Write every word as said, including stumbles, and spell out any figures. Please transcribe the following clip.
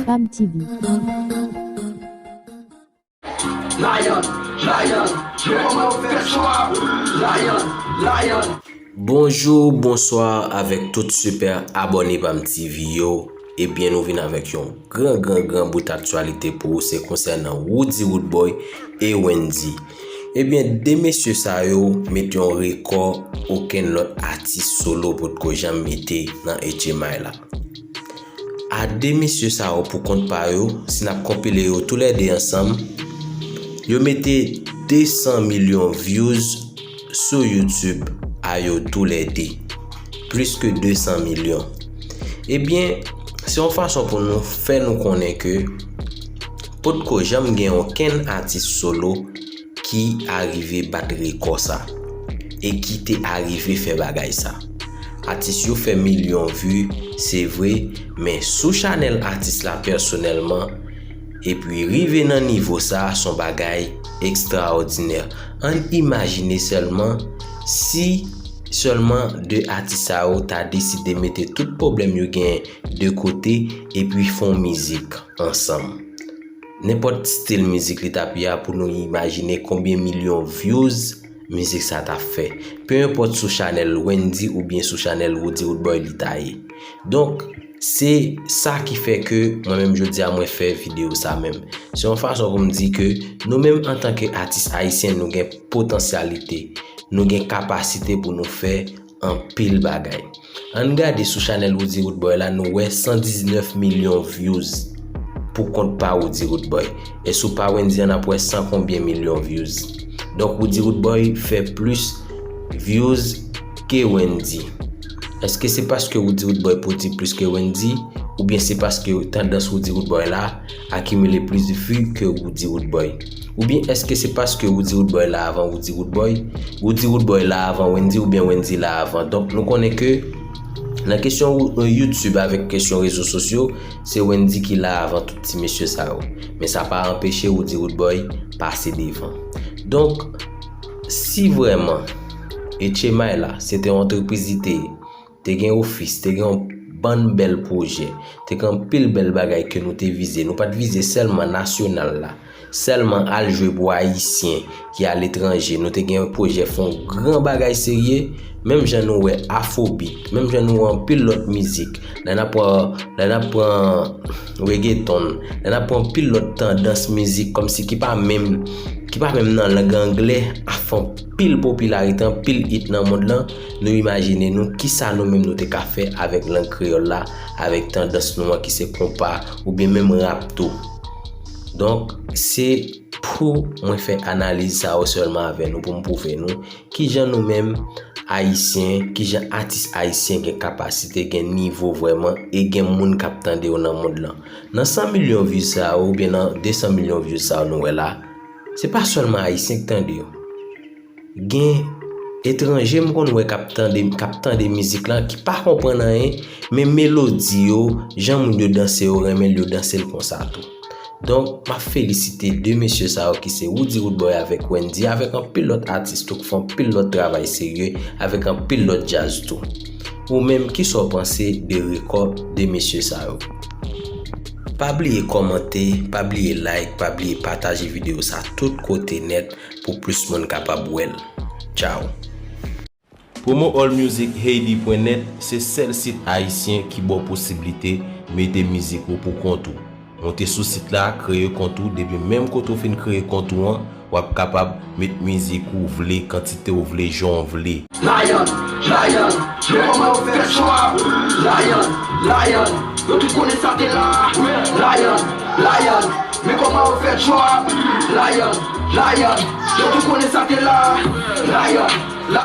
Pam T V. Lion, Lion, yo kòman yo fè chwa? Lion, Lion. Bonjou, bonswa avèk tout sipè abòne Pam T V yo. Ebyen, nou vin avèk yon gran, gran, gran bout aktyalite pou ou, se konsènan Roody Roodboy e Wendyy. Ebyen, de mesye sa yo mete yon rekò okenn lòt atis solo potko janm mete nan H M I la. A de mesye sa yo pou kont pa yo, si n ap konpile yo toulède ansanm, yo mete de san milyon views sou YouTube a yo toulède. Plis ke de san milyon. Ebyen, se yon fason pou nou fè nou konnen ke potko janm gen okenn atis solo ki arive bat rekò sa e ki te arive fè bagay sa. Atis yo fè milyon vi, se vre, men sou chanèl atis la pèsonèlman, epi rive nan nivo sa, se yon bagay ekstraòdinè. Ann imajine sèlman si sèlman de atis sa yo ta deside mete tout pwoblèm yo genyen de kote epi fè yon mizik ansanm. Nenpòt stil mizik li t ap ye a, pou nou imajine konbyen milyon views mizik sa t ap fè. Pe enpòt sou chanèl Wendyy oubyen sou chanèl Roody Roodboy li ta ye. Donk, se sa ki fè ke mwen menm jodi a mwen fè videyo sa menm. Se yon fason pou m di ke nou menm antanke atis ayisyen nou gen potansyalite, nou gen kapasite pou nou fè anpil bagay. Ann gade sou chanèl Roody Roodboy la, nou wè san diznèf milyon views pou kont pa Roody Roodboy. E sou pa Wendyy an n ap wè san konbyen milyon views. Donk Roody Roodboy fè plis views ke Wendyy. Èske se paske Roody Roodboy pwodui plis ke Wendyy? Oubyen se paske tandans Roody Roodboy la akimile plis vi ke Roody Roodboy? Oubyen èske se paske Roody Roodboy la avan Roody Roodboy? Roody Roodboy la avan Wendyy oubyen Wendyy la avan? Donk nou konnen ke nan kesyon YouTube avèk kesyon rezo sosyo, se Wendyy ki la avan tout ti mesye sa yo. Men sa pa anpeche Roody Roodboy pase devan. Donk, si vrèman H M I la se te yon antrepriz li te ye, te gen ofis, te gen yon bann bèl pwojè, te gen anpil bèl bagay ke nou te vize. Nou pa t vize sèlman nasyonal la, sèlman al jwe pou Ayisyen ki aletranje. Nou te gen pwojè fè yon gran bagay serye, menm jan nou wè afrobeat, menm jan nou wè anpil lòt mizik. Lè n ap pran, lè n ap pran reggaeton, lè n ap pran anpil lòt tandans mizik kòmsi ki pa menm, ki pa menm nan lang anglè, ap fè anpil popilarite, anpil hit nan mond lan. Nou imajine nou kisa nou menm nou te ka fè avèk lang kreyòl la, avèk tandans nou an ki se konpa oubyen menm rap tou. Donk, se pou mwen fè analiz sa yo sèlman avè nou, pou m pwouve nou kijan nou menm ayisyen, kijan atis ayisyen gen kapasite, gen nivo vrèman, e gen moun k ap tande yo nan mond lan. Nan san milyon views sa yo, oubyen nan de san milyon views sa yo nou wè la, se pa sèlman ayisyen k tande yo. Gen etranje m konn wè k ap tande, k ap tande mizik lan, ki pa konprann anyen, men melodi yo, jan moun yo danse yo renmen l, yo danse l konsa tou. Donk, m ap felisite de mesye sa yo ki se Roody Roodboy avèk Wendyy, avèk anpil lòt atis tou k fè anpil lòt travay serye, avèk anpil lòt djaz tou. Ou menm, kisa w panse de rekò de mesye sa yo? Pa bliye kòmante, pa bliye like, pa bliye pataje videyo sa tout kote nèt pou plis moun kapab wè l. Tchao! Promo All Music Haiti pwen nèt se sèl sit ayisyen ki ba w posiblite mete mizik ou pou kont ou. Monte sou sit la, kreye kont ou, depi menm kote w fin kreye kont ou an, w ap kapab met mizik ou vle, kantite w vle, jan w vle. Lion, Lion, yo kòman yo fè chwa? Lion, Lion, yo tout konnen sa te la. Lion, Lion, men kòman yo fè chwa? Lion, Lion, yo tout konnen sa te la. Lion.